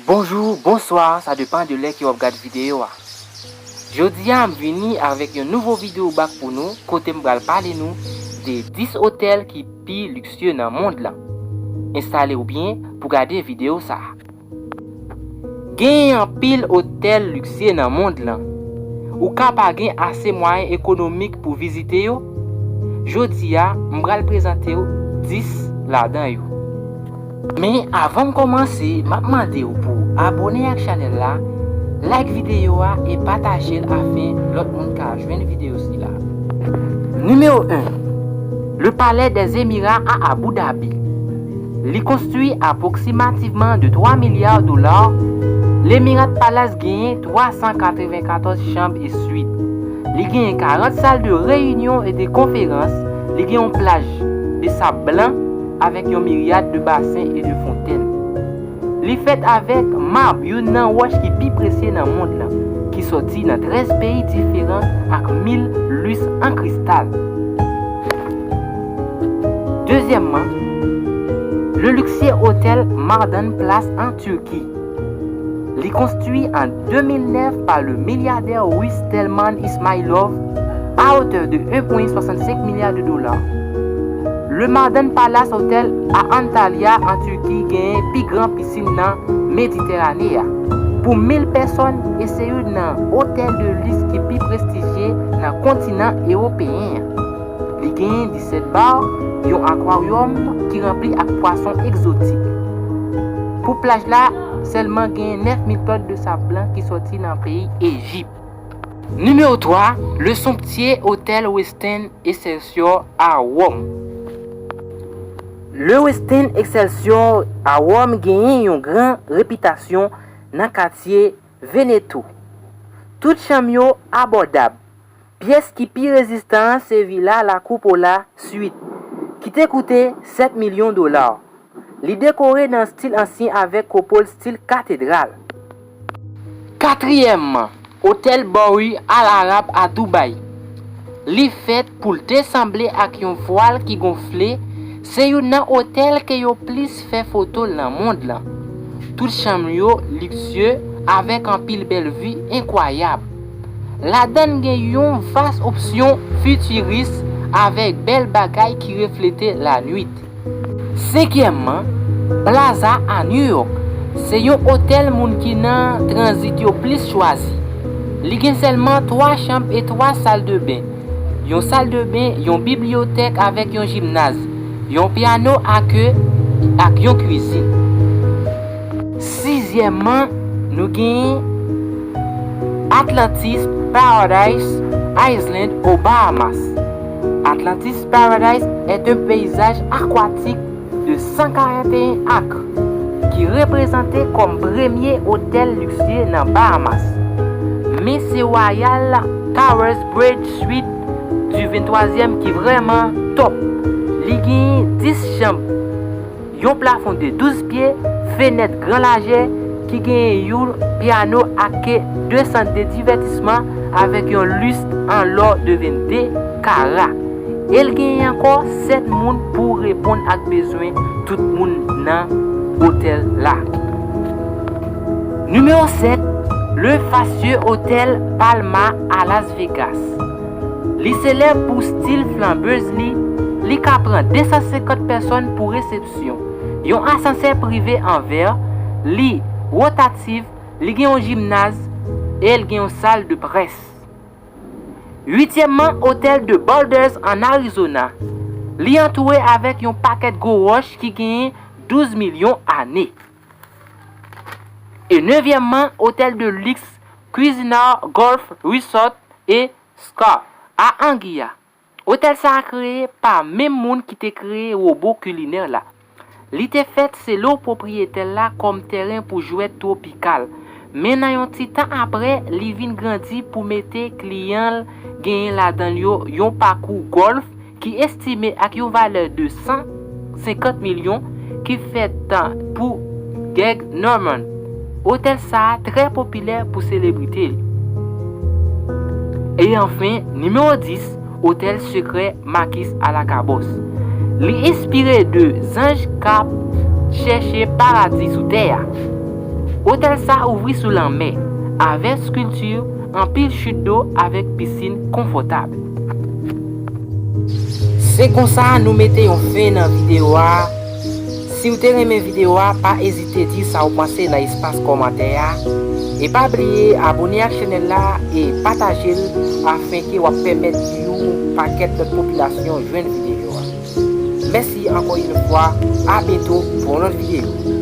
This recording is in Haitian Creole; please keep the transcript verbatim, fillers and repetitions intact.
Bonjou, bonswa, sa depann de lè ke w ap gad videyo a. Jodi a, m vini avèk yon nouvo videyo bak pou nou, kote m pral pale nou de dis otèl ki pi liksye nan mond lan. Enstale w byen pou gade videyo sa a. Genyen anpil otèl liksye nan mond lan. Ou ka pa gen ase mwayen ekonomik pou vizite yo. Jodi a, m pral prezante w dis ladan yo. Men avan m kòmanse, m ap mande w pou abòne ak chanèl la, like videyo a e pataje l afin lòt moun ka jwenn videyo sila. Nimewo en, le Palais des Émirats à Abu Dhabi. Li konstwi apwoksimativman de twa milya dola. L'Emirat Palace genyen twa san katrevenkatòz chanm e swit. Li genyen karant sal de reyinyon e de konferans. Li gen yon plaj de sab blan avèk yon miryad de basen e de fontèn. Li fèt avèk mab, youn nan wòch ki pi presye nan mond lan, ki sòti nan trèz peyi diferan ak mil lis an kristal. Dezyèmman, le luxueux hôtel Mardin Palace en Turquie. Li konstwi an de mil nèf pa le milyadè ris Telman Ismailov, à hauteur de un point soixante-cinq milliards de dollars. Le Mardin Palace Hotel à Antalya, an Tiki, genyen pi gran pisin nan Meditèrane a. Pou mil pèsòn, e se youn nan otèl de lis ki pi prestijye nan kontinan ewopeyen an. Li genyen disèt bar, yon akwaryòm ki ranpli ak pwason egzotik. Pou plaj la, sèlman genyen nèf mil tòn de sab blan ki sòti nan peyi Ejip. Nimewo twa, le somptueux Hotel Westin Excelsior à Rome. Le Westin Excelsior à Rome genyen yon gran repitasyon nan katye Veneto. Tout chanm yo abòdab. Pyès ki pi rezistan an se Villa La Cupola Suite, ki te koute sèt milyon dola. Li dekore nan stil ansyen avèk koupòl stil katedral. Katriyèmman, Otèl Bowery Al Arab à Dubaï. Li fèt pou l te sanble ak yon vwal ki gonfle, se youn nan otèl ke yo plis fè foto l nan mond lan. Tout chanm yo liksye avèk anpil bèl vi enkwayab. Ladan l gen yon vas opsyon fitiris avèk bèl bagay ki reflete lanwit. Senkyèmman, Plaza à New York. Se yon otèl moun ki nan tranzit yo plis chwazi. Li gen sèlman twa chanm e twa sal de ben. Yon sal de ben, yon bibliyotèk avèk yon jimnaz, yon pyano a ke ak yon kwizin. Sizyèmman, nou genyen Atlantis Paradise Island aux Bahamas. Atlantis Paradise est un paysage aquatique de san karant e en ak ki reprezante kòm premye otèl liksye nan Bahamas. Men se Royal Tower Bridge Suite du venntwazyèm ki vrèman top. Li genyen dis chanm, yon plafon de douz pye, fenèt gran lajè ki genyen yon pyano ak de sant de divètisman avèk yon lis an lò de vennde kara. E l genyen ankò sèt moun pou reponn ak bezwen tout moun nan otèl la. Nimewo sèt, le fastueux Hotel Palma à Las Vegas. Li selèb pou stil flanbez li, li ka pran de san senkant pèsòn pou resepsyon. Yon asansè prive an vè, li wotatif, li gen yon jimnaz e l gen yon sal de près. Uityèmman, otèl de Boulders an Arizona. Li antoure avèk yon pakèt gwo wòch ki genyen douz milyon ane. E nevyèmman, otèl de liks Cuisinart Golf Resort et Spa à Anguilla. Otèl sa a kreye pa menm moun ki te kreye wobo kilinè la. Li te fèt selon pwopriyetè l la kòm tèren pou jwèt twopikal, men nan yon ti tan apre, li vin grandi pou mete kliyan l genyen ladan l yo yon pakou gòlf ki estime ak yon valè de san senkant milyon ki fèt pou Greg Norman. Otèl sa a trè popilè pou selebrite li. E anfen, nimewo dis, Otèl Sekrè Makis Alakabòs. Li enspire de zanj k ap chèche paradi sou tè a. Otèl sa ouvri sou lanmè, avèk skilti, anpil chit dlo avèk pisin konfòtab. Se konsa nou mete yon fen nan videyo a. Si w te renmen videyo a, pa ezite di sa w panse nan espas kòmantè a. E pa bliye abone ak chanèl la e pataje l afenke w ap pèmèt yon pakèt lòt popilasyon jwenn videyo a. Mèsi ankò yon fwa, a byento pou yon lòt videyo.